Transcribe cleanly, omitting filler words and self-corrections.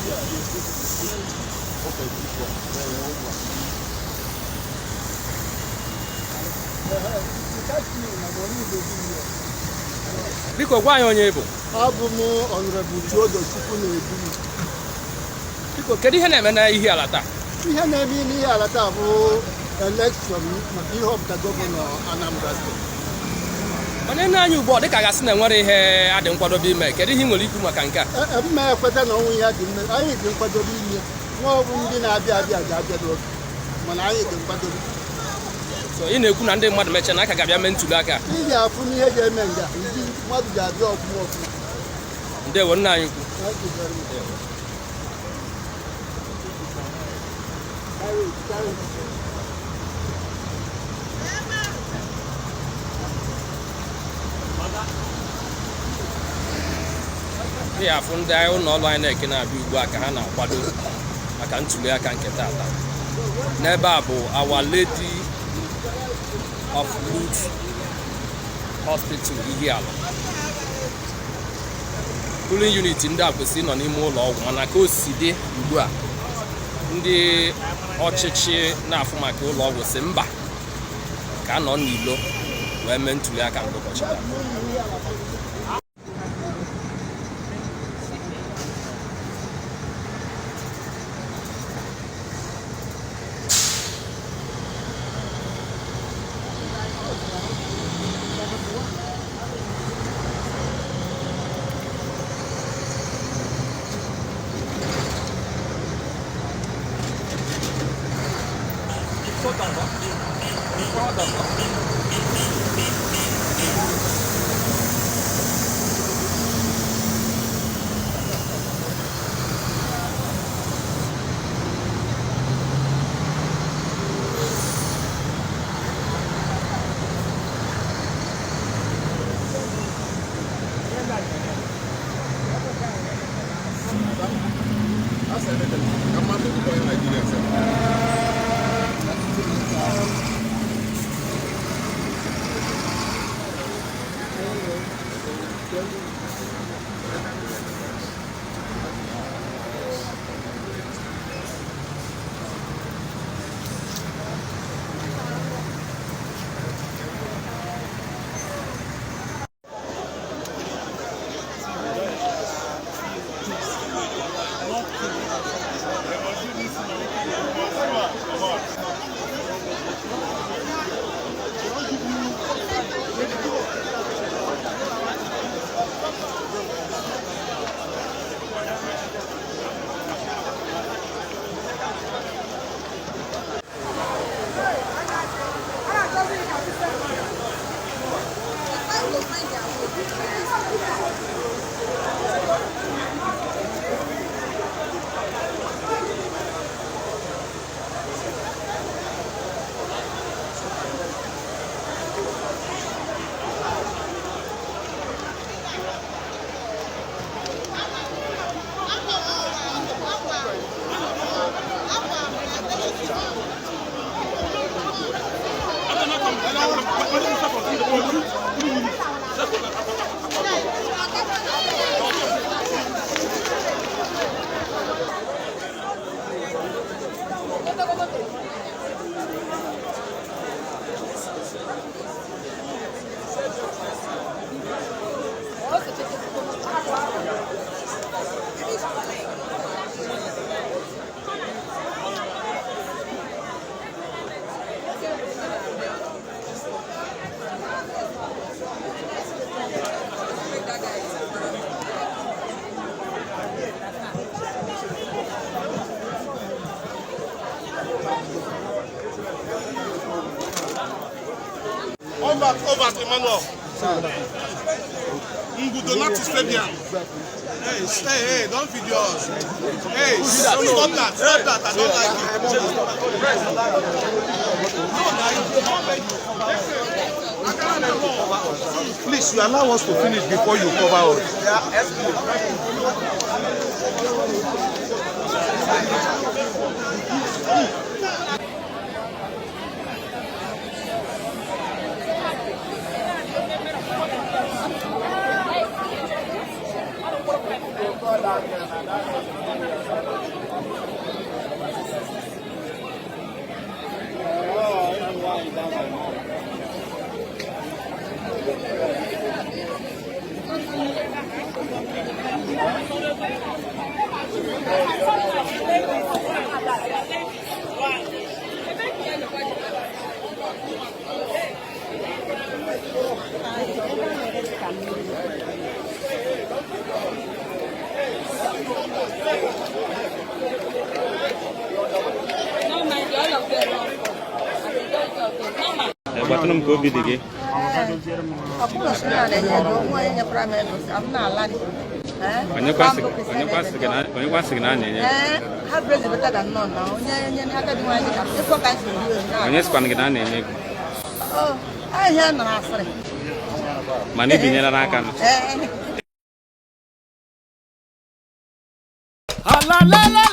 Okay, this one. Yeah, old one. Biko gwa anyị onye ị bụ. Abụ m Honorable Chiodo Chukwu na-edu m. Biko, kedu ihe na-eme na Ihiala taa? Ihe na-eme n'Ihiala taa bụ election maka ihe ọpụta gọvanọ Anambra Steeti. Mana ị na-anya ugbu a, dịka gasị na enwere ihe adị nkwadobe ime, kedu ihe ị nwere ikwu maka nke a? Mma ekweta na ọnwụ ihe dị mme. Anyị dị nkwadobe ime nwa ọbụ ndị na-abịa abịa ga-abịa n'oge, mana anyị dị nkwadobe. So ị na-ekwu na ndị mmadụ mechaa na aka ga-abịa mee ntuli aka? Ị ga-afụ n'ihe ga-eme nga ndị mmadụ ga-abịa ọfụma ọfụma. Ndewo, nna anyị ukwu. Thank you very much. Carry it, carry it. Ị afụ ndị ụlọ ọrụ INEC na-abịa ugbu a ka ha na-akwado maka ntuli aka nke tata n'ebe a bụ Our Lady of Lourdes Hospital, Ihiala. Polling unit ndị a kwesịrị ịnọ n'ime ụlọ ọgwụ, mana ka o si dị ugbu a, ndị ọchịchị na-afụ maka ụlọ ọgwụ si mba, ka a nọ n'ilo wee mee ntuli aka nke ụbọchị taa. Over, over, Emmanuel. Ngudonatus Fabian. Hey, hey, hey, don't video us. Hey, stop that, stop that. I don't like it. Please, you allow us to finish before you cover us. Gwatụnụ m ka obi dị gị. Ọbụla sị na na-enye ego, nwa onye nyekwara m ego ka m na-ala dị. Onye kwasị gị na a na-enye ego? Ee, ha brezi beta da nnọọ na onye onye agadi nwaanyị ka ịfọ ka anyị si eri eri na Onye sịkwana gị na a na-enye ego? Ahịa nọrọ asịrị. Mana ibinyela n'aka nụ. Ee. Alalele.